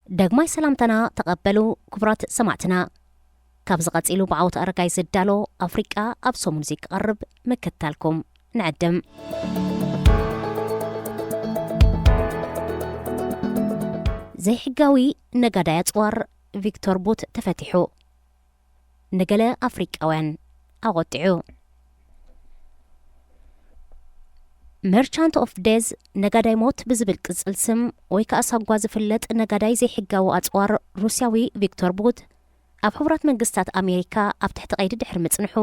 ደግማይ ሰላምታና ተቐበሉ ክቡራት ሰማዕትና። ካብዚ ቀጺሉ ብዓወት ኣረጋይ ዝዳሎ ኣፍሪቃ ኣብ ሰሙን እዚ ክቐርብ ምክትታልኩም ንዕድም። ዘይሕጋዊ ነጋዳይ ኣጽዋር ቪክቶር ቡት ተፈቲሑ። ንገለ ኣፍሪቃውያን ኣቖጢዑ። መርቻንት ኦፍ ዴዝ፣ ነጋዳይ ሞት ብዝብል ቅጽል ስም ወይ ከኣ ሳጓ ዝፍለጥ ነጋዳይ ዘይሕጋዊ ኣጽዋር ሩስያዊ ቪክቶር ቡት፣ ኣብ ሕቡራት መንግስታት ኣሜሪካ ኣብ ትሕቲ ቀይዲ ድሕሪ ምጽንሑ፣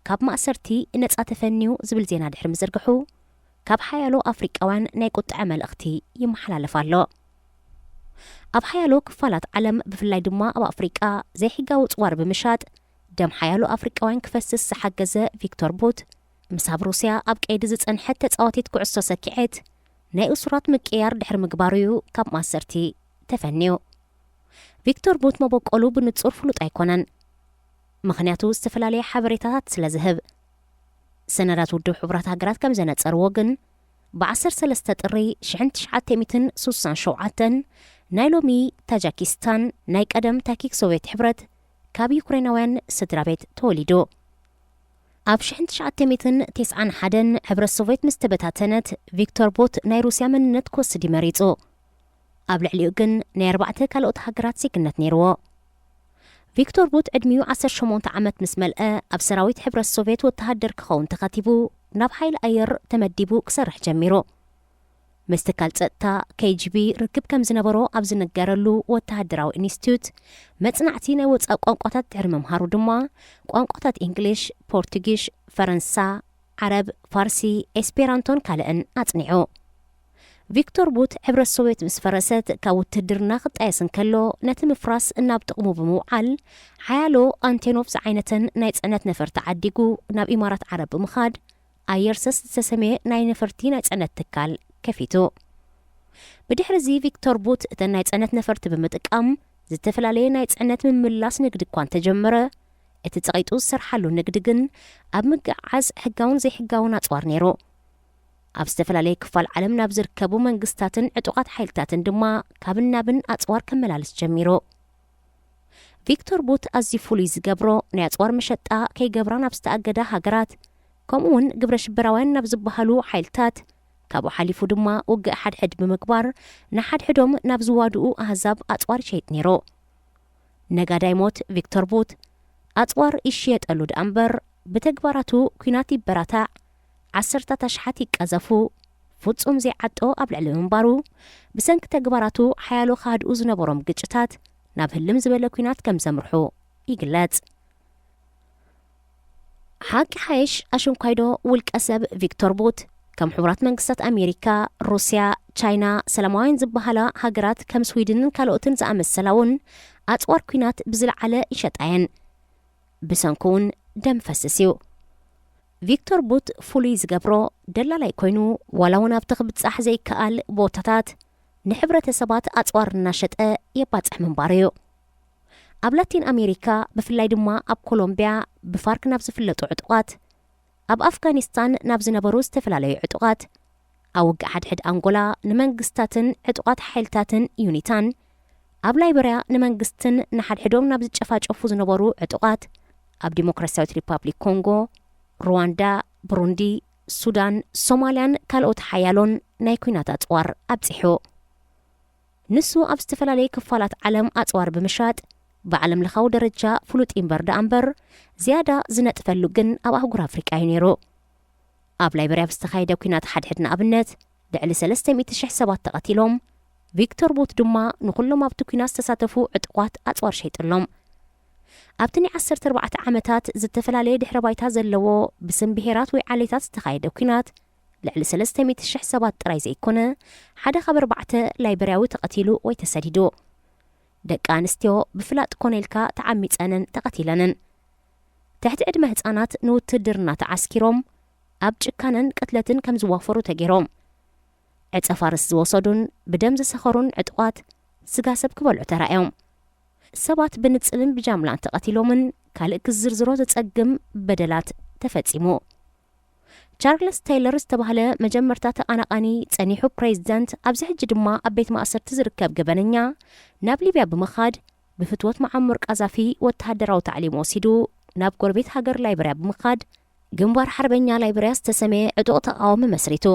ካብ ማእሰርቲ ነጻ ተፈንዩ ዝብል ዜና ድሕሪ ምዝርግሑ፣ ካብ ሓያሎ ኣፍሪቃውያን ናይ ቁጥዐ መልእኽቲ ይመሓላለፍ ኣሎ። ኣብ ሓያሎ ክፋላት ዓለም፣ ብፍላይ ድማ ኣብ ኣፍሪቃ፣ ዘይሕጋዊ ኣጽዋር ብምሻጥ ደም ሓያሎ ኣፍሪቃውያን ክፈስስ ዝሓገዘ ቪክቶር ቡት፣ ምስ ኣብ ሩስያ ኣብ ቀይዲ ዝጸንሐት ተጻዋቲት ኩዕሶ ሰኪዔት ናይ እሱራት ምቅያር ድሕሪ ምግባሩ እዩ ካብ ማእሰርቲ ተፈንዩ። ቪክቶር ቡት መበቆሉ ብንጹር ፍሉጥ ኣይኮነን፣ ምኽንያቱ ዝተፈላለየ ሓበሬታታት ስለ ዝህብ። ሰነዳት ውድብ ሕቡራት ሃገራት ከም ዘነጸርዎ ግን፣ ብ ዓሰርተ ሰለስተ ጥሪ ሽሕን ትሽዓተ ሚእትን ስሳን ሸውዓተን ናይ ሎሚ ታጃኪስታን፣ ናይ ቀደም ታኪክ ሶቭየት ሕብረት፣ ካብ ዩክሬናውያን ስድራ ቤት ተወሊዱ። ኣብ ሽሕን ትሽዓተ ሚእትን ተስዓን ሓደን ሕብረት ሶቭየት ምስ ተበታተነት፣ ቪክቶር ቡት ናይ ሩስያ መንነት ክወስድ እዩ መሪጹ። ኣብ ልዕሊኡ ግን ናይ ኣርባዕተ ካልኦት ሃገራት ዜግነት ነይርዎ። ቪክቶር ቡት ዕድሚኡ ዓሰርተ ሸሞንተ ዓመት ምስ መልአ፣ ኣብ ሰራዊት ሕብረት ሶቭየት ወተሃደር ክኸውን ተኸቲቡ፣ ናብ ሓይሊ ኣየር ተመዲቡ ክሰርሕ ጀሚሩ። ምስ ትካል ጸጥታ ኬ ጂ ቢ ርክብ ከም ዝነበሮ ኣብ ዝንገረሉ ወተሃደራዊ ኢንስቲትዩት መጽናዕቲ ናይ ወጻኢ ቋንቋታት ድሕሪ ምምሃሩ ድማ፣ ቋንቋታት እንግሊሽ፣ ፖርቱጊሽ፣ ፈረንሳ፣ ዓረብ፣ ፋርሲ፣ ኤስፔራንቶን ካልእን ኣጽኒዑ። ቪክቶር ቡት ሕብረት ሶቭየት ምስ ፈረሰት፣ ካብ ውትህድርና ክጣየስ እንከሎ፣ ነቲ ምፍራስ ናብ ጥቕሙ ብምውዓል፣ ሓያሎ ኣንቴኖቭ ዝዓይነተን ናይ ጽዕነት ነፈርቲ ዓዲጉ ናብ ኢማራት ዓረብ ብምኻድ፣ ኣየርሰስ ዝተሰምየ ናይ ነፈርቲ ናይ ጽዕነት ትካል ከፊቱ። ብድሕሪ እዚ ቪክቶር ቡት እተን ናይ ጽዕነት ነፈርቲ ብምጥቃም ዝተፈላለየ ናይ ጽዕነት ምምላስ ንግዲ እኳ እንተጀመረ፣ እቲ ጸቒጡ ዝሰርሓሉ ንግዲ ግን ኣብ ምግዕዓዝ ሕጋውን ዘይሕጋውን ኣጽዋር ነይሩ። ኣብ ዝተፈላለየ ክፋል ዓለም ናብ ዝርከቡ መንግስታትን ዕጡቓት ሓይልታትን ድማ ካብን ናብን ኣጽዋር ከመላልስ ጀሚሩ። ቪክቶር ቡት ኣዝዩ ፍሉይ ዝገብሮ፣ ናይ ኣጽዋር መሸጣ ከይገብራ ናብ ዝተኣገዳ ሃገራት፣ ከምኡ እውን ግብረ ሽበራውያን ናብ ዝበሃሉ ሓይልታት፣ ካብኡ ሓሊፉ ድማ ውግእ ሓድሕድ ብምግባር፣ ንሓድሕዶም ናብ ዝዋድኡ ኣህዛብ ኣጽዋር ይሸይጥ ነይሩ። ነጋዳይ ሞት ቪክቶር ቡት፣ ኣጽዋር ይሽየጠሉ ደኣ እምበር፣ ብተግባራቱ ኲናት ይበራታዕ፣ ዓሰርታት ኣሽሓት ይቀዘፉ፣ ፍጹም ዘይዓጦ ኣብ ልዕሊ ምንባሩ፣ ብሰንኪ ተግባራቱ ሓያሎ ከሃድኡ ዝነበሮም ግጭታት ናብ ህልም ዝበለ ኲናት ከም ዘምርሑ ይግለጽ። ሓቂ ሓይሽ ኣሽንኳይዶ ውልቀ ሰብ ቪክቶር ቡት፣ ከም ሕቡራት መንግስታት ኣሜሪካ፣ ሩስያ፣ ቻይና፣ ሰላማውያን ዝበሃላ ሃገራት ከም ስዊድንን ካልኦትን ዝኣመሰላ እውን ኣጽዋር ኲናት ብዝለዓለ ይሸጣ እየን። ብሰንኩ እውን ደም ፈስስ እዩ። ቪክቶር ቡት ፍሉይ ዝገብሮ፣ ደላላይ ኮይኑ፣ ዋላ እውን ኣብቲ ክብጻሕ ዘይከኣል ቦታታት ንሕብረተሰባት ኣጽዋር እናሸጠ የባጽሕ ምንባሩ እዩ። ኣብ ላቲን ኣሜሪካ፣ ብፍላይ ድማ ኣብ ኮሎምቢያ፣ ብፋርክ ናብ ዝፍለጡ ዕጡቓት፣ ኣብ ኣፍጋኒስታን ናብ ዝነበሩ ዝተፈላለዩ ዕጡቓት፣ ኣብ ውግእ ሓድሕድ ኣንጎላ ንመንግስታትን ዕጡቓት ሓይልታትን ዩኒታን፣ ኣብ ላይበርያ ንመንግስትን ንሓድሕዶም ናብ ዝጨፋጨፉ ዝነበሩ ዕጡቓት፣ ኣብ ዲሞክራሲያዊት ሪፓብሊክ ኮንጎ፣ ሩዋንዳ፣ ብሩንዲ፣ ሱዳን፣ ሶማልያን ካልኦት ሓያሎን ናይ ኲናት ኣጽዋር ኣብጺሑ። ንሱ ኣብ ዝተፈላለየ ክፋላት ዓለም ኣጽዋር ብምሻጥ፣ ብዓለም ለኻዊ ደረጃ ፍሉጥ እምበር ደኣ እምበር፣ ዝያዳ ዝነጥፈሉ ግን ኣብ ኣህጉር ኣፍሪቃ እዩ ነይሩ። ኣብ ላይበርያ ብዝተኻየደ ኲናት ሓድሕድ ንኣብነት፣ ልዕሊ ሰለስተ ሚእቲ ሽሕ ሰባት ተቐቲሎም፣ ቪክቶር ቡት ድማ ንኹሎም ኣብቲ ኲናት ዝተሳተፉ ዕጡቓት ኣጽዋር ሸይጥሎም። ኣብቲ ናይ ዓሰርተ ኣርባዕተ ዓመታት ዝተፈላለየ ድሕረ ባይታ ዘለዎ ብስም ብሄራት ወይ ዓሌታት ዝተኻየደ ኲናት፣ ልዕሊ ሰለስተ ሚእቲ ሽሕ ሰባት ጥራይ ዘይኮነ፣ ሓደ ካብ ኣርባዕተ ላይበርያዊ ተቐቲሉ ወይ ተሰዲዱ። ደቂ ኣንስትዮ ብፍላጥ ኮነ ኢልካ ተዓሚጸንን ተቐቲለንን። ትሕቲ ዕድመ ህጻናት ንውትድርና ተዓስኪሮም፣ ኣብ ጭካነን ቅትለትን ከም ዝዋፈሩ ተገይሮም። ዕጸ ፋርስ ዝወሰዱን ብደም ዝሰኸሩን ዕጡቓት ስጋ ሰብ ክበልዑ ተራእዮም። ሰባት ብንጽልን ብጃምላን ተቐቲሎምን ካልእ ክዝርዝሮ ዘጸግም በደላት ተፈጺሙ። ቻርልስ ቴይለር ዝተባህለ መጀመርታ ተቓናቓኒ ጸኒሑ ፕሬዚደንት፣ ኣብዚ ሕጂ ድማ ኣብ ቤት ማእሰርቲ ዝርከብ ገበነኛ፣ ናብ ሊብያ ብምኻድ ብፍትወት መዓሙር ቃዛፊ ወተሃደራዊ ታዕሊም ወሲዱ፣ ናብ ጎረቤት ሃገር ላይበርያ ብምኻድ ግንባር ሓርበኛ ላይበርያ ዝተሰመየ ዕጡቕ ተቓዋሚ መስሪቱ።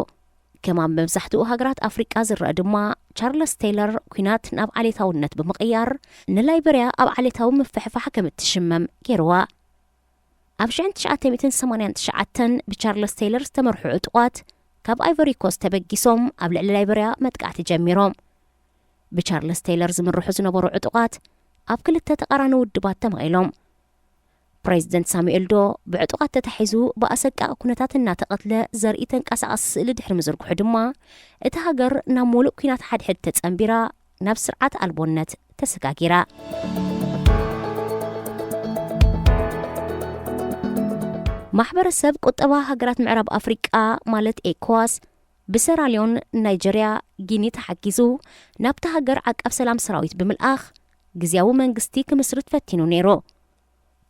ከማን መብዛሕትኡ ሃገራት ኣፍሪቃ ዝረአ ድማ፣ ቻርለስ ቴይለር ኲናት ናብ ዓሌታውነት ብምቕያር፣ ንላይበርያ ኣብ ዓሌታዊ ምፍሕፋሕ ከም እትሽመም ገይርዋ። ኣብ ሽሕን ትሽዓተ ሚእትን ሰማንያን ትሽዓተን ብቻርለስ ቴይለር ዝተመርሑ ዕጡቓት ካብ ኣይቨሪ ኮስት ተበጊሶም ኣብ ልዕሊ ላይበርያ መጥቃዕቲ ጀሚሮም። ብቻርለስ ቴይለር ዝምርሑ ዝነበሩ ዕጡቓት ኣብ ክልተ ተቓራኒ ውድባት ተመቒሎም። ፕሬዚደንት ሳሙኤል ዶ ብዕጡቓት ተታሒዙ ብኣሰቃቒ ኩነታት እናተቐትለ ዘርኢ ተንቀሳቓሲ ስእሊ ድሕሪ ምዝርግሑ ድማ፣ እታ ሃገር ናብ ሙሉእ ኲናት ሓድሕድ ተጸንቢራ፣ ናብ ስርዓት ኣልቦነት ተሰጋጊራ። ማሕበረሰብ ቁጠባ ሃገራት ምዕራብ ኣፍሪቃ፣ ማለት ኤኮዋስ፣ ብሰራልዮን፣ ናይጀርያ፣ ጊኒ ተሓጊዙ ናብታ ሃገር ዓቃብ ሰላም ሰራዊት ብምልኣኽ ግዝያዊ መንግስቲ ክምስርት ፈቲኑ ነይሩ።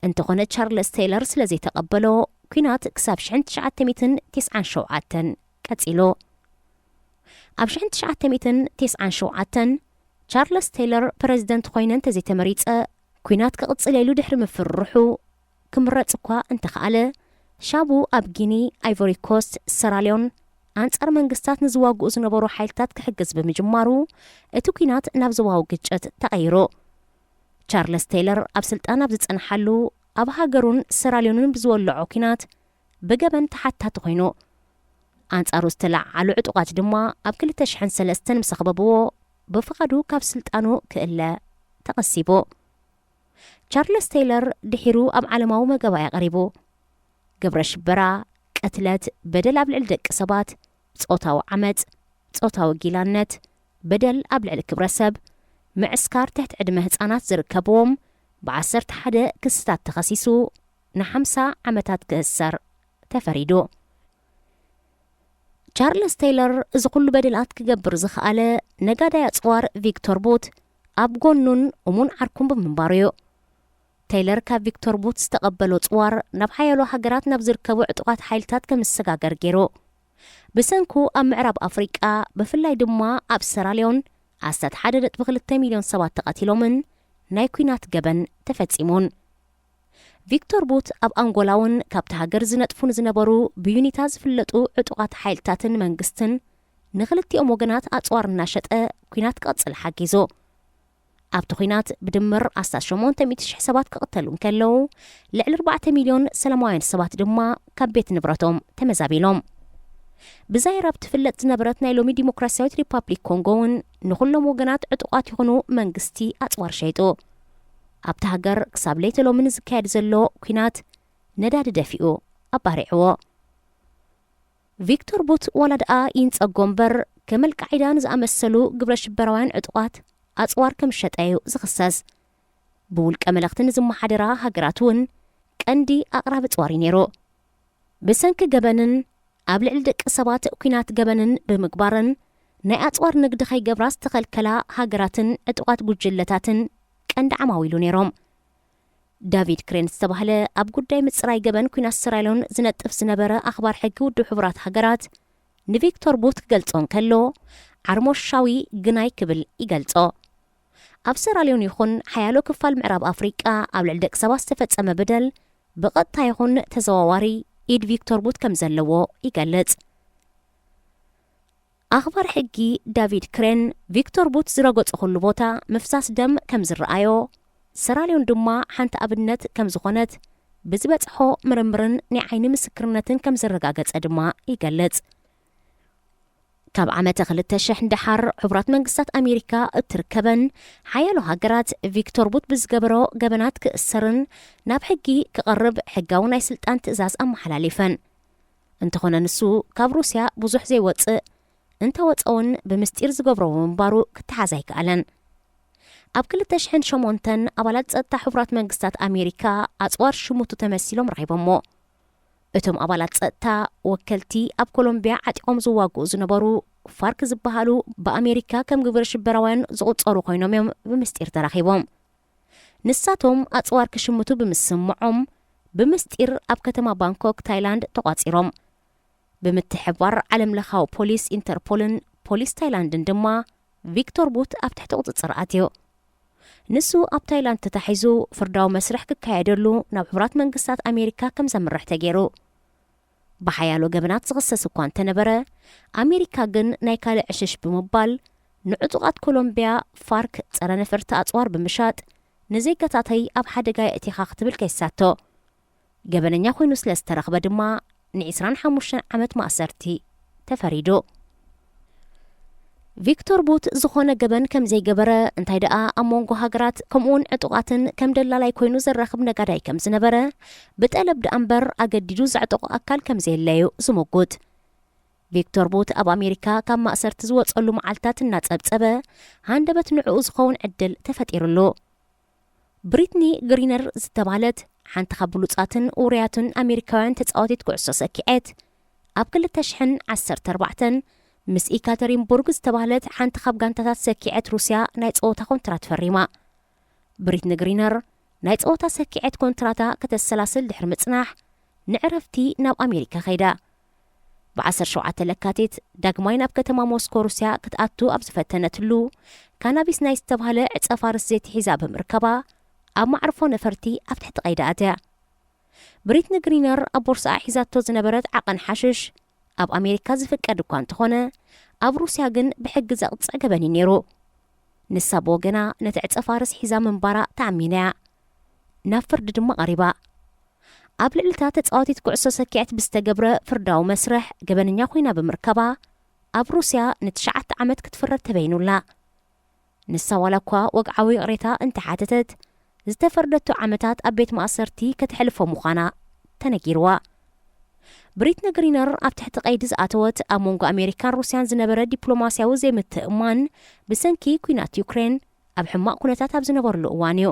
እንተኾነ ቻርለስ ቴይለር ስለ ዘይተቐበሎ፣ ኲናት ክሳብ ሽሕን ትሽዓተ ሚእትን ተስዓን ሸውዓተን ቀጺሉ። ኣብ ሽሕን ትሽዓተ ሚእትን ተስዓን ሸውዓተን ቻርለስ ቴይለር ፕረዚደንት ኮይነ እንተዘይተመሪጸ፣ ኲናት ክቕጽል ኢሉ ድሕሪ ምፍርርሑ፣ ክምረጽ እኳ እንተኸኣለ፣ ሻቡ ኣብ ጊኒ፣ ኣይቮሪ ኮስት፣ ሰራልዮን ኣንጻር መንግስታት ንዝዋግኡ ዝነበሩ ሓይልታት ክሕግዝ ብምጅማሩ፣ እቲ ኲናት ናብ ዞባዊ ግጭት ተቐይሩ። ቻርለስ ቴይለር ኣብ ስልጣን ኣብ ዝጸንሓሉ፣ ኣብ ሃገሩን ሰራልዮንን ብዝወለዖ ኲናት ብገበን ተሓታቲ ኮይኑ። ኣንጻሩ ዝተለዓዓሉ ዕጡቓት ድማ ኣብ ክልተ ሽሕን ሰለስተን ምስ ኣኽበብዎ፣ ብፍቓዱ ካብ ስልጣኑ ክእለ ተቐሲቡ። ቻርለስ ቴይለር ድሒሩ ኣብ ዓለማዊ መገባእያ ቀሪቡ። ግብረ ሽበራ፣ ቅትለት፣ በደል ኣብ ልዕሊ ደቂ ሰባት፣ ጾታዊ ዓመጽ፣ ጾታዊ ጊላነት፣ በደል ኣብ ልዕሊ ክብረሰብ፣ ምዕስካር ትሕቲ ዕድመ ህጻናት ዝርከብዎም ብዓሰርተ ሓደ ክስታት ተኸሲሱ ንሓምሳ ዓመታት ክእሰር ተፈሪዱ። ቻርለስ ቴይለር እዚ ኩሉ በደላት ክገብር ዝኸኣለ፣ ነጋዳይ ኣጽዋር ቪክቶር ቡት ኣብ ጎኑን እሙን ዓርኩን ብምንባሩ እዩ። ቴይለር ካብ ቪክቶር ቡት ዝተቐበሎ ጽዋር ናብ ሓያሎ ሃገራት ናብ ዝርከቡ ዕጡቓት ሓይልታት ከም ዝሰጋገር ገይሩ። ብሰንኩ ኣብ ምዕራብ ኣፍሪቃ፣ ብፍላይ ድማ ኣብ ሰራልዮን፣ ኣስታት ሓደ ነጥቢ ክልተ ሚልዮን ሰባት ተቐቲሎምን ናይ ኲናት ገበን ተፈጺሙን። ቪክቶር ቡት ኣብ ኣንጎላ እውን ካብቲ ሃገር ዝነጥፉ ንዝነበሩ ብዩኒታ ዝፍለጡ ዕጡቓት ሓይልታትን መንግስትን ንኽልቲኦም ወገናት ኣጽዋር እናሸጠ ኲናት ክቕጽል ሓጊዙ። ኣብቲ ኲናት ብድምር ኣስታት ሸሞንተ ሚእቲ ሽሕ ሰባት ክቕተሉ እንከለዉ፣ ልዕሊ ኣርባዕተ ሚልዮን ሰላማውያን ሰባት ድማ ካብ ቤት ንብረቶም ተመዛቢሎም። ብዛይራ ኣብ ትፍለጥ ዝነበረት ናይ ሎሚ ዲሞክራሲያዊት ሪፓብሊክ ኮንጎ እውን ንኹሎም ወገናት ዕጡቓት ይኹኑ መንግስቲ ኣጽዋር ሸይጡ። ኣብቲ ሃገር ክሳብ ለይቲ ሎሚ ንዝካየድ ዘሎ ኲናት ነዳዲ ደፊኡ ኣባሪዕዎ። ቪክቶር ቡት ዋላ ደኣ ይንጸጎ እምበር፣ ከም ኣልቃዒዳ ንዝኣመሰሉ ግብረ ሽበራውያን ዕጡቓት ኣጽዋር ከም ዝሸጠ እዩ ዝኽሰስ። ብውልቀ መለኽቲ ንዝመሓደራ ሃገራት እውን ቀንዲ ኣቕራቢ ኣጽዋር እዩ ነይሩ። ብሰንኪ ገበንን ኣብ ልዕሊ ደቂ ሰባት ኲናት ገበንን ብምግባርን ናይ ኣጽዋር ንግዲ ከይገብራ ዝተኸልከላ ሃገራትን ዕጡቓት ጉጅለታትን ቀንዲ ዓማዊሉ ነይሮም። ዳቪድ ክሬን ዝተባህለ ኣብ ጉዳይ ምጽራይ ገበን ኲናት ሰራልዮን ዝነጥፍ ዝነበረ ኣኽባር ሕጊ ውድብ ሕቡራት ሃገራት ንቪክቶር ቡት ክገልጾ እንከሎ፣ ዓርሞሻዊ ግናይ ክብል ይገልጾ። ኣብ ሰራልዮን ይኹን ሓያሎ ክፋል ምዕራብ ኣፍሪቃ ኣብ ልዕሊ ደቂ ሰባት ዝተፈጸመ በደል ብቐጥታ ይኹን ተዘዋዋሪ ኢድ ቪክቶር ቡት ከም ዘለዎ ይገልጽ። ኣኽባር ሕጊ ዳቪድ ክሬን፣ ቪክቶር ቡት ዝረገጾ ኩሉ ቦታ ምፍሳስ ደም ከም ዝረኣዮ፣ ሰራልዮን ድማ ሓንቲ ኣብነት ከም ዝኾነት ብዝበጽሖ ምርምርን ናይ ዓይኒ ምስክርነትን ከም ዘረጋገጸ ድማ ይገልጽ። ካብ ዓመተ ክልተ ሽሕ ንደሓር፣ ሕቡራት መንግስታት ኣሜሪካ እትርከበን ሓያሎ ሃገራት፣ ቪክቶር ቡት ብዝገበሮ ገበናት ክእሰርን ናብ ሕጊ ክቐርብ ሕጋዊ ናይ ስልጣን ትእዛዝ ኣመሓላሊፈን። እንተኾነ ንሱ ካብ ሩስያ ብዙሕ ዘይወጽእ፣ እንተወጸ እውን ብምስጢር ዝገብሮ ምንባሩ ክተሓዝ ኣይከኣለን። ኣብ ክልተ ሽሕን ሸሞንተን ኣባላት ጸጥታ ሕቡራት መንግስታት ኣሜሪካ ኣጽዋር ሽሙቱ ተመሲሎም ረኺቦሞ። እቶም ኣባላት ጸጥታ ወከልቲ ኣብ ኮሎምቢያ ዓጢቖም ዝዋግኡ ዝነበሩ ፋርክ ዝበሃሉ ብኣሜሪካ ከም ግብረ ሽበራውያን ዝቑጸሩ ኮይኖም እዮም ብምስጢር ተራኺቦም። ንሳቶም ኣጽዋር ክሽምቱ ብምስምዖም ብምስጢር ኣብ ከተማ ባንኮክ ታይላንድ ተቋጺሮም። ብምትሕብባር ዓለም ለኻዊ ፖሊስ ኢንተርፖልን ፖሊስ ታይላንድን ድማ ቪክቶር ቡት ኣብ ትሕቲ ቁጽጽር ኣትዮ። ንሱ ኣብ ታይላንድ ተታሒዙ ፍርዳዊ መስርሕ ክካየደሉ ናብ ሕቡራት መንግስታት ኣሜሪካ ከም ዘምርሕ ተገይሩ። ብሓያሎ ገበናት ዝኽሰስ እኳ እንተነበረ፣ ኣሜሪካ ግን ናይ ካልእ ዕሽሽ ብምባል ንዕጡቓት ኮሎምቢያ ፋርክ ጸረ ነፈርቲ ኣጽዋር ብምሻጥ ንዜጋታተይ ኣብ ሓደጋ የእቲኻ ክትብል ከይሳቶ። ገበነኛ ኮይኑ ስለ ዝተረኽበ ድማ ን25 ዓመት ማእሰርቲ ተፈሪዱ። ቪክቶር ቡት ዝኾነ ገበን ከም ዘይገበረ፣ እንታይ ደኣ ኣብ መንጎ ሃገራት ከምኡውን ዕጡቓትን ከም ደላላይ ኮይኑ ዘራኽብ ነጋዳይ ከም ዝነበረ፣ ብጠለብ ደኣ እምበር ኣገዲዱ ዘዕጠቖ ኣካል ከም ዘየለዩ ዝምጉት። ቪክቶር ቡት ኣብ ኣሜሪካ ካብ ማእሰርቲ ዝወጸሉ መዓልታት እናጸብጸበ፣ ሃንደበት ንዕኡ ዝኸውን ዕድል ተፈጢሩሉ። ብሪትኒ ግሪነር ዝተባህለት ሓንቲ ካብ ብሉጻትን ውሩያትን ኣሜሪካውያን ተጻዋቲት ኩዕሶ ሰኪዐት፣ ኣብ ክልተ ሽሕን ዓሰርተ ኣርባዕተን ምስ ኢካተሪንቡርግ ዝተባህለት ሓንቲ ካብ ጋንታታት ሰኪዐት ሩስያ ናይ ጸወታ ኮንትራት ፈሪማ። ብሪትኒ ግሪነር ናይ ጸወታ ሰኪዐት ኮንትራታ ከተሰላስል ድሕሪ ምጽናሕ፣ ንዕረፍቲ ናብ ኣሜሪካ ከይዳ። ብ17 ለካቲት ዳግማይ ናብ ከተማ ሞስኮ ሩስያ ክትኣቱ ኣብ ዝፈተነትሉ፣ ካናቢስ ናይ ዝተባህለ ዕጸ ፋርስ ዘይቲ ሒዛ ብምርካባ፣ ኣብ መዕርፎ ነፈርቲ ኣብ ትሕቲ ቀይዲ ኣትያ። ብሪትኒ ግሪነር ኣብ ቦርስኣ ሒዛቶ ዝነበረት ዓቐን ሓሽሽ ኣብ ኣሜሪካ ዝፍቀድ እኳ እንተኾነ፣ ኣብ ሩስያ ግን ብሕጊ ዘቕጽዕ ገበን እዩ ነይሩ። ንሳ ብወገና ነቲ ዕጸ ፋርስ ሒዛ ምንባራ ተኣሚና እያ። ናብ ፍርዲ ድማ ቀሪባ። ኣብ ልዕሊ እታ ተጻዋቲት ኩዕሶ ሰኪዐት ብዝተገብረ ፍርዳዊ መስርሕ ገበነኛ ኮይና ብምርካባ፣ ኣብ ሩስያ ንትሽዓተ ዓመት ክትፍረድ ተበይኑላ። ንሳ ዋላ እኳ ወግዓዊ ይቕሬታ እንተሓተተት፣ ዝተፈርደቶ ዓመታት ኣብ ቤት ማእሰርቲ ከተሕልፎ ምዃና ተነጊርዋ። ብሪትኒ ግሪነር ኣብቲ ትሕቲ ቀይዲ ዝኣተወት ኣብ መንጎ ኣሜሪካን ሩስያን ዝነበረ ዲፕሎማስያዊ ዘይምትእምማን ብሰንኪ ኲናት ዩክሬን ኣብ ሕማቕ ኩነታት ኣብ ዝነበርሉ እዋን እዩ።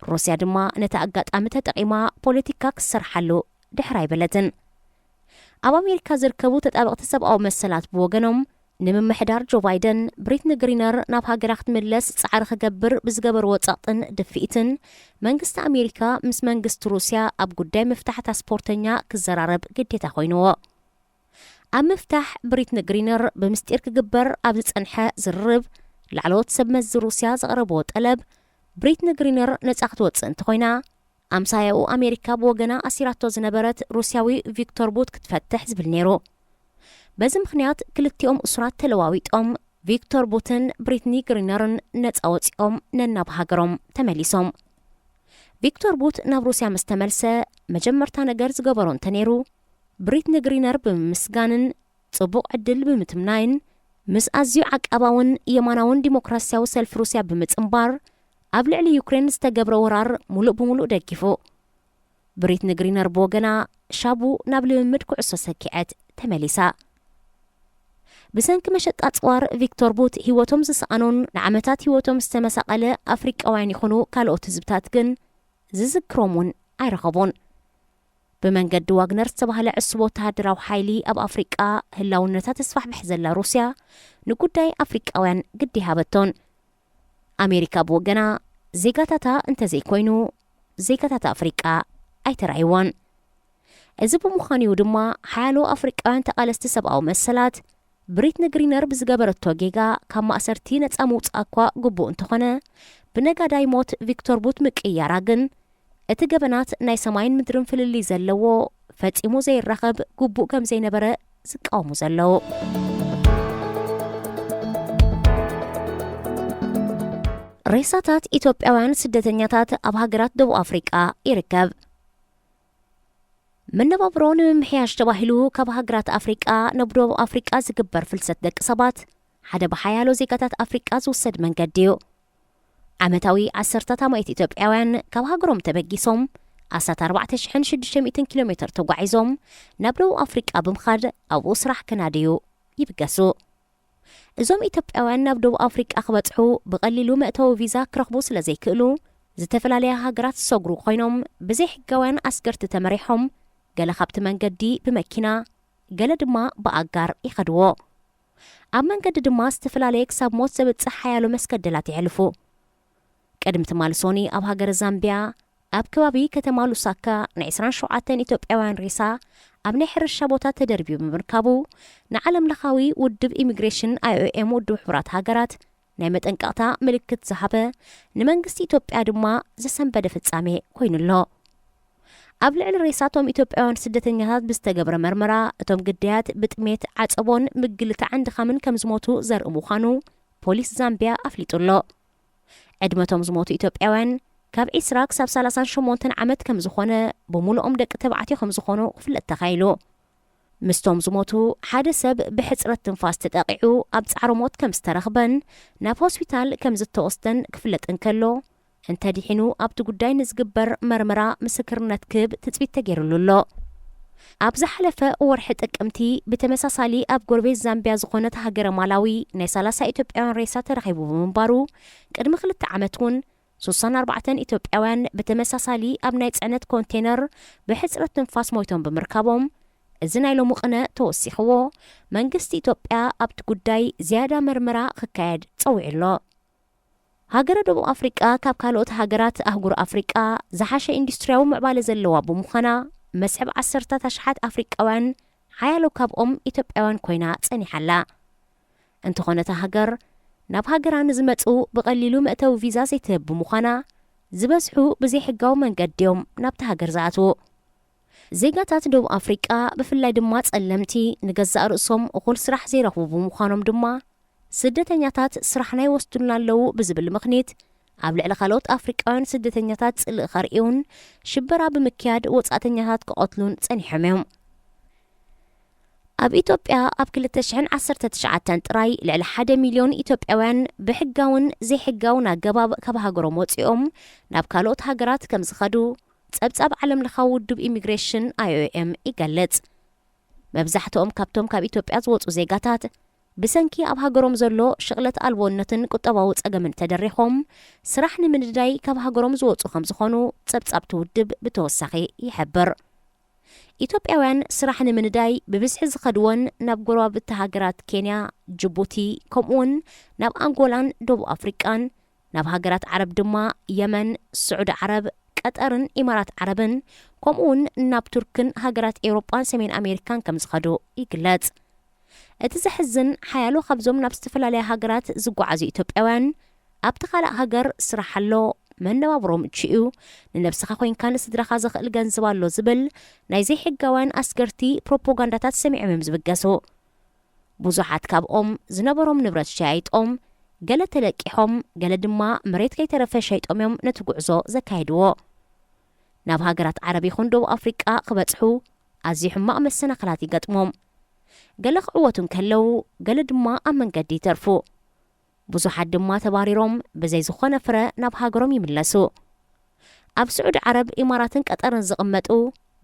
ሩስያ ድማ ነቲ ኣጋጣሚ ተጠቒማ ፖለቲካ ክትሰርሓሉ ድሕር ኣይበለትን። ኣብ ኣሜሪካ ዝርከቡ ተጣበቕቲ ሰብኣዊ መሰላት ብወገኖም፣ ንምምሕዳር ጆ ባይደን ብሪትኒ ግሪነር ናብ ሃገራ ክትምለስ ጻዕሪ ክገብር ብዝገበርዎ ጸቕጥን ድፍኢትን፣ መንግስቲ ኣሜሪካ ምስ መንግስቲ ሩስያ ኣብ ጉዳይ ምፍታሕ እታ ስፖርተኛ ክዘራረብ ግዴታ ኮይንዎ። ኣብ ምፍታሕ ብሪትኒ ግሪነር ብምስጢር ክግበር ኣብ ዝጸንሐ ዝርርብ፣ ላዕለዎት ሰብ መዚ ሩስያ ዘቕረብዎ ጠለብ፣ ብሪትኒ ግሪነር ነጻ ክትወጽእ እንተኾይና፣ ኣምሳያኡ ኣሜሪካ ብወገና ኣሲራቶ ዝነበረት ሩስያዊ ቪክቶር ቡት ክትፈትሕ ዝብል ነይሩ። በዚ ምኽንያት ክልቲኦም እሱራት ተለዋዊጦም፣ ቪክቶር ቡትን ብሪትኒ ግሪነርን ነጻ ወጺኦም ነናብ ሃገሮም ተመሊሶም። ቪክቶር ቡት ናብ ሩስያ ምስ ተመልሰ፣ መጀመርታ ነገር ዝገበሮ እንተነይሩ፣ ብሪትኒ ግሪነር ብምምስጋንን ጽቡቕ ዕድል ብምትምናይን፣ ምስ ኣዝዩ ዓቃባውን የማናውን ዲሞክራስያዊ ሰልፊ ሩስያ ብምጽንባር፣ ኣብ ልዕሊ ዩክሬን ዝተገብረ ወራር ሙሉእ ብሙሉእ ደጊፉ። ብሪትኒ ግሪነር ብወገና፣ ሻቡ ናብ ልምምድ ኩዕሶ ሰኪዐት ተመሊሳ። ብሰንኪ መሸጣ ኣጽዋር ቪክቶር ቡት ህይወቶም ዝሰኣኑን ንዓመታት ህይወቶም ዝተመሳቐለ ኣፍሪቃውያን ይኹኑ ካልኦት ህዝብታት ግን ዝዝክሮም እውን ኣይረኸቡን። ብመንገዲ ዋግነር ዝተባህለ ዕሱብ ወተሃደራዊ ሓይሊ ኣብ ኣፍሪቃ ህላውነታ ተስፋሕፍሕ ዘላ ሩስያ፣ ንጉዳይ ኣፍሪቃውያን ግዲ ሃበቶን። ኣሜሪካ ብወገና፣ ዜጋታታ እንተዘይኮይኑ፣ ዜጋታት ኣፍሪቃ ኣይተራእይዎን። እዚ ብምዃኑ እዩ ድማ፣ ሓያሎ ኣፍሪቃውያን ተቓለስቲ ሰብኣዊ መሰላት፣ ብሪትኒ ግሪነር ብዝገበረቶ ጌጋ ካብ ማእሰርቲ ነጻ ምውጻእ እኳ ግቡእ እንተኾነ፣ ብነጋዳይ ሞት ቪክቶር ቡት ምቅይያራ ግን፣ እቲ ገበናት ናይ ሰማይን ምድርን ፍልልይ ዘለዎ፣ ፈጺሙ ዘይራኸብ ግቡእ ከም ዘይነበረ ዝቃወሙ ዘለዉ። ሬሳታት ኢትዮጵያውያን ስደተኛታት ኣብ ሃገራት ደቡብ ኣፍሪቃ ይርከብ። መነባብሮ ንምምሕያሽ ተባሂሉ ካብ ሃገራት ኣፍሪቃ ናብ ደቡብ ኣፍሪቃ ዝግበር ፍልሰት ደቂ ሰባት ሓደ ብሓያሎ ዜጋታት ኣፍሪቃ ዝውሰድ መንገዲ እዩ። ዓመታዊ ዓሰርታት ኣማኢት ኢትዮጵያውያን ካብ ሃገሮም ተበጊሶም ኣስታት ኣርባዕተ ሽሕን ሽዱሽተ ሚእትን ኪሎ ሜትር ተጓዒዞም ናብ ደቡብ ኣፍሪቃ ብምኻድ ኣብኡ ስራሕ ክናድዩ ይብገሱ። እዞም ኢትዮጵያውያን ናብ ደቡብ ኣፍሪቃ ክበጽሑ ብቐሊሉ መእተዊ ቪዛ ክረኽቡ ስለ ዘይክእሉ፣ ዝተፈላለያ ሃገራት ዝሰግሩ ኮይኖም፣ ብዘይሕጋውያን ኣስገርቲ ተመሪሖም፣ ገለ ካብቲ መንገዲ ብመኪና፣ ገለ ድማ ብኣጋር ይኸድዎ። ኣብ መንገዲ ድማ ዝተፈላለየ ክሳብ ሞት ዘብጽሕ ሓያሎ መስገደላት የሕልፉ። ቅድሚ ትማሊ ሶኒ ኣብ ሃገረ ዛምቢያ፣ ኣብ ከባቢ ከተማ ሉሳካ ናይ ዕስራን ሸውዓተን ኢትዮጵያውያን ሬሳ ኣብ ናይ ሕርሻ ቦታ ተደርብዩ ብምርካቡ፣ ንዓለም ለኻዊ ውድብ ኢሚግሬሽን፣ ኣይኦኤም፣ ውድብ ሕቡራት ሃገራት ናይ መጠንቀቕታ ምልክት ዝሃበ፣ ንመንግስቲ ኢትዮጵያ ድማ ዘሰንበደ ፍጻሜ ኮይኑ ኣሎ። ኣብ ልዕሊ ሬሳቶም ኢትዮጵያውያን ስደተኛታት ብዝተገብረ መርመራ፣ እቶም ግዳያት ብጥሜት፣ ዓጸቦን ምግልታዕን ድኻምን ከም ዝሞቱ ዘርኢ ምዃኑ ፖሊስ ዛምቢያ ኣፍሊጡ ኣሎ። ዕድመቶም ዝሞቱ ኢትዮጵያውያን ካብ ዕስራ ክሳብ ሰላሳን ሸሞንተን ዓመት ከም ዝኾነ፣ ብምሉኦም ደቂ ተባዕትዮ ከም ዝኾኑ ክፍለጥ ተኻኢሉ። ምስቶም ዝሞቱ ሓደ ሰብ ብሕጽረት ትንፋስ ተጠቒዑ ኣብ ጻዕሪ ሞት ከም ዝተረኽበን ናብ ሆስፒታል ከም ዝተወስደን ክፍለጥ እንከሎ፣ እንተድሒኑ ኣብቲ ጉዳይ ንዝግበር መርመራ ምስክርነት ክህብ ትጽቢት ተገይሩሉ ኣሎ። ኣብ ዝሓለፈ ወርሒ ጥቅምቲ ብተመሳሳሊ ኣብ ጎረቤት ዛምቢያ ዝኾነት ሃገረ ማላዊ ናይ ሰላሳ ኢትዮጵያውያን ሬሳ ተረኺቡ ብምንባሩ፣ ቅድሚ ክልተ ዓመት እውን ስሳን ኣርባዕተን ኢትዮጵያውያን ብተመሳሳሊ ኣብ ናይ ጽዕነት ኮንቴነር ብሕጽረት ትንፋስ ሞይቶም ብምርካቦም፣ እዚ ናይ ሎሚ ቅነ ተወሲኽዎ መንግስቲ ኢትዮጵያ ኣብቲ ጉዳይ ዝያዳ መርመራ ክካየድ ጸዊዑ ኣሎ። ሃገረ ደቡብ ኣፍሪቃ ካብ ካልኦት ሃገራት ኣህጉር ኣፍሪቃ ዝሓሸ ኢንዱስትሪያዊ ምዕባለ ዘለዋ ብምዃና፣ መስሕብ ዓሰርታት ኣሽሓት ኣፍሪቃውያን ሓያሎ ካብኦም ኢትዮጵያውያን ኮይና ጸኒሓ ኣላ። እንተኾነ፣ እታ ሃገር ናብ ሃገራ ንዝመጹ ብቐሊሉ መእተዊ ቪዛ ዘይትህብ ብምዃና፣ ዝበዝሑ ብዘይሕጋዊ መንገዲ እዮም ናብታ ሃገር ዝኣትዉ። ዜጋታት ደቡብ ኣፍሪቃ፣ ብፍላይ ድማ ጸለምቲ፣ ንገዛእ ርእሶም እኹል ስራሕ ዘይረኽቡ ብምዃኖም ድማ፣ ስደተኛታት ስራሕና ይወስዱልና ኣለዉ ብዝብል ምኽኒት፣ ኣብ ልዕሊ ካልኦት ኣፍሪቃውያን ስደተኛታት ጽልኢ ከርእዩን ሽበራ ብምክያድ ወጻእተኛታት ክቐትሉን ጸኒሖም እዮም። ኣብ ኢትዮጵያ ኣብ ክልተ ሽሕን ዓሰርተ ትሽዓተን ጥራይ ልዕሊ ሓደ ሚልዮን ኢትዮጵያውያን ብሕጋውን ዘይሕጋውን ኣገባብ ካብ ሃገሮም ወጺኦም ናብ ካልኦት ሃገራት ከም ዝኸዱ ጸብጻብ ዓለም ለኻዊ ውድብ ኢሚግሬሽን፣ ኣይኦኤም፣ ይገልጽ። መብዛሕትኦም ካብቶም ካብ ኢትዮጵያ ዝወጹ ዜጋታት፣ ብሰንኪ ኣብ ሃገሮም ዘሎ ሽቕለት ኣልቦነትን ቁጠባዊ ጸገምን ተደሪኾም፣ ስራሕ ንምንዳይ ካብ ሃገሮም ዝወጹ ከም ዝኾኑ ጸብጻብ እቲ ውድብ ብተወሳኺ ይሕብር። ኢትዮጵያውያን ስራሕ ንምንዳይ ብብዝሒ ዝኸድወን ናብ ጎረባብቲ ሃገራት ኬንያ፣ ጅቡቲ፣ ከምኡውን ናብ ኣንጎላን ደቡብ ኣፍሪቃን፣ ናብ ሃገራት ዓረብ ድማ የመን፣ ስዑዲ ዓረብ፣ ቀጠርን ኢማራት ዓረብን፣ ከምኡውን ናብ ቱርክን ሃገራት ኤውሮጳን ሰሜን ኣሜሪካን ከም ዝኸዱ ይግለጽ። እቲ ዘሕዝን፣ ሓያሎ ካብዞም ናብ ዝተፈላለያ ሃገራት ዝጓዓዙ ኢትዮጵያውያን፣ ኣብቲ ካልእ ሃገር ስራሕ ኣሎ፣ መነባብሮ ምቹእ እዩ፣ ንነብስኻ ኮይንካ ንስድራኻ ዘኽእል ገንዘብ ኣሎ ዝብል ናይ ዘይሕጋውያን ኣስገርቲ ፕሮፓጋንዳታት ሰሚዖም እዮም ዝብገሱ። ብዙሓት ካብኦም ዝነበሮም ንብረት ሸያይጦም፣ ገለ ተለቂሖም፣ ገለ ድማ መሬት ከይተረፈ ሸይጦም እዮም ነቲ ጉዕዞ ዘካየድዎ። ናብ ሃገራት ዓረብ ይኹን ደቡብ ኣፍሪቃ ክበጽሑ ኣዝዩ ሕማቕ መሰናኽላት ይገጥሞም። ገለ ክዕወቱ እንከለዉ፣ ገለ ድማ ኣብ መንገዲ ይተርፉ። ብዙሓት ድማ ተባሪሮም ብዘይ ዝኾነ ፍረ ናብ ሃገሮም ይምለሱ። ኣብ ስዑዲ ዓረብ፣ ኢማራትን ቀጠርን ዝቕመጡ፣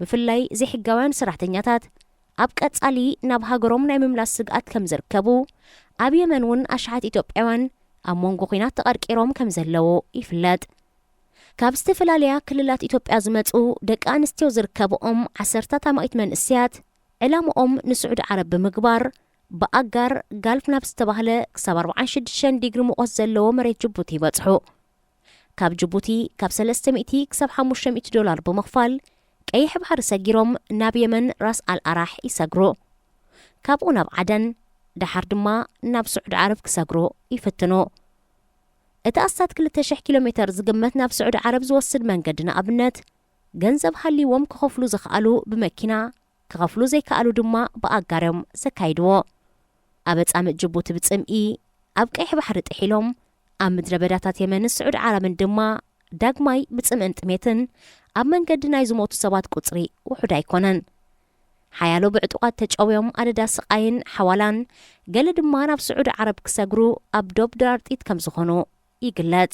ብፍላይ ዘይሕጋውያን ሰራሕተኛታት፣ ኣብ ቀጻሊ ናብ ሃገሮም ናይ ምምላስ ስግኣት ከም ዝርከቡ፣ ኣብ የመን እውን ኣሽሓት ኢትዮጵያውያን ኣብ መንጎ ኲናት ተቐርቂሮም ከም ዘለዉ ይፍለጥ። ካብ ዝተፈላለያ ክልላት ኢትዮጵያ ዝመጹ ደቂ ኣንስትዮ ዝርከብኦም ዓሰርታት ኣማኢት መንእሰያት፣ ዕላምኦም ንስዑዲ ዓረብ ብምግባር፣ ብኣጋር ጋልፍ ናብ ዝተባህለ ክሳብ ኣርባዓን ሽዱሽተን ዲግሪ ሙቐት ዘለዎ መሬት ጅቡቲ ይበጽሑ። ካብ ጅቡቲ ካብ ሰለስተ ሚእቲ ክሳብ ሓሙሽተ ሚእቲ ዶላር ብምኽፋል፣ ቀይሕ ባሕሪ ሰጊሮም ናብ የመን ራስ ኣል ኣራሕ ይሰግሩ። ካብኡ ናብ ዓደን፣ ደሓር ድማ ናብ ስዑዲ ዓረብ ክሰግሩ ይፍትኑ። እቲ ኣስታት ክልተ ሽሕ ኪሎ ሜተር ዝግመት ናብ ስዑዲ ዓረብ ዝወስድ መንገዲ፣ ንኣብነት፣ ገንዘብ ሃልይዎም ክኸፍሉ ዝኸኣሉ ብመኪና፣ ክኸፍሉ ዘይከኣሉ ድማ ብኣጋር እዮም ዘካይድዎ። ኣብ ኣጻምእ ጅቡቲ ብጽምኢ፣ ኣብ ቀይሕ ባሕሪ ጥሒሎም፣ ኣብ ምድረ በዳታት የመንን ስዑዲ ዓረብን ድማ ዳግማይ ብጽምእን ጥሜትን ኣብ መንገዲ ናይ ዝሞቱ ሰባት ቁጽሪ ውሑድ ኣይኮነን። ሓያሎ ብዕጡቓት ተጨውዮም ኣደዳ ስቓይን ሓዋላን፣ ገለ ድማ ናብ ስዑዲ ዓረብ ክሰግሩ ኣብ ዶብ ድራርጢት ከም ዝኾኑ ይግለጽ።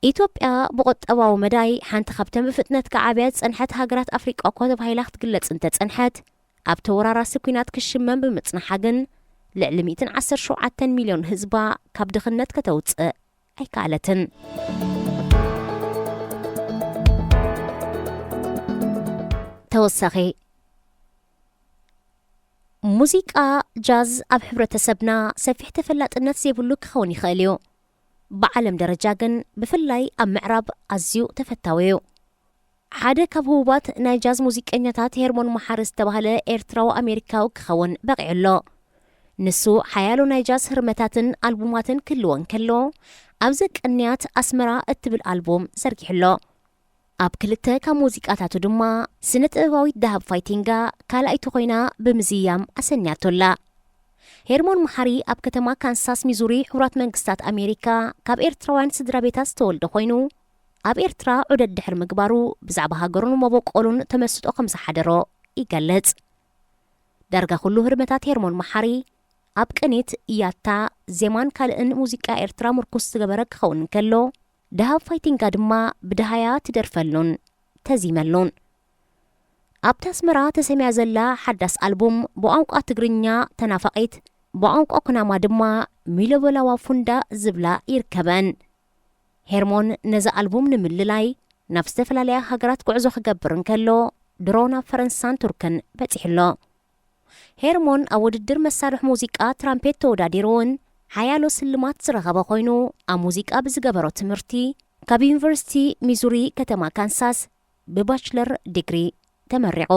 ኢትዮጵያ ብቁጠባዊ መዳይ ሓንቲ ካብተን ብፍጥነት ክዓብያ ዝጸንሐት ሃገራት ኣፍሪቃ እኳ ተባሂላ ክትግለጽ እንተጸንሐት፣ ኣብ ተወራራሲ ኲናት ክሽመም ብምጽንሓ ግን፣ ልዕሊ ሚእትን ዓሰርተ ሸውዓተን ሚልዮን ህዝባ ካብ ድኽነት ከተውጽእ ኣይከኣለትን። ተወሳኺ፣ ሙዚቃ ጃዝ ኣብ ሕብረተሰብና ሰፊሕ ተፈላጥነት ዘይብሉ ክኸውን ይኽእል እዩ። ብዓለም ደረጃ ግን ብፍላይ ኣብ ምዕራብ ኣዝዩ ተፈታዊ እዩ። ሓደ ካብ ህቡባት ናይ ጃዝ ሙዚቀኛታት ሄርሞን መሓሪ ዝተባህለ ኤርትራዊ ኣሜሪካዊ ክኸውን በቒዑ ኣሎ። ንሱ ሓያሎ ናይ ጃዝ ህርመታትን ኣልቡማትን ክህልዎ እንከሎ፣ ኣብዚ ቅንያት ኣስመራ እትብል ኣልቡም ዘርጊሑ ኣሎ። ኣብ ክልተ ካብ ሙዚቃታቱ ድማ ስነ ጥበባዊት ደሃብ ፋይቲንጋ ካልኣይቲ ኮይና ብምዝያም ኣሰንያቶ ኣላ። ሄርሞን መሓሪ ኣብ ከተማ ካንሳስ ሚዙሪ ሕቡራት መንግስታት ኣሜሪካ ካብ ኤርትራውያን ስድራ ቤታት ዝተወልደ ኮይኑ፣ ኣብ ኤርትራ ዑደት ድሕሪ ምግባሩ ብዛዕባ ሃገሩን መበቆሉን ተመስጦ ከም ዝሓደሮ ይገልጽ። ዳርጋ ኩሉ ህርመታት ሄርሞን መሓሪ ኣብ ቅኒት፣ ያታ፣ ዜማን ካልእን ሙዚቃ ኤርትራ ምርኩስ ዝገበረ ክኸውን እንከሎ፣ ደሃብ ፋይቲንጋ ድማ ብደሃያ ትደርፈሉን ተዚመሉን። ኣብታ ኣስመራ ተሰምያ ዘላ ሓዳስ ኣልቡም ብቋንቋ ትግርኛ ተናፋቒት፣ ብቋንቋ ኩናማ ድማ ሚሎበላዋ ፉንዳ ዝብላ ይርከበን። ሄርሞን ነዚ ኣልቡም ንምልላይ ናብ ዝተፈላለያ ሃገራት ጉዕዞ ክገብር እንከሎ፣ ድሮ ናብ ፈረንሳን ቱርክን በጺሑ ኣሎ። ሄርሞን ኣብ ውድድር መሳርሒ ሙዚቃ ትራምፔት ተወዳዲሩ እውን ሓያሎ ስልማት ዝረኸበ ኮይኑ፣ ኣብ ሙዚቃ ብዝገበሮ ትምህርቲ ካብ ዩኒቨርሲቲ ሚዙሪ ከተማ ካንሳስ ብባችለር ዲግሪ ተመሪቑ።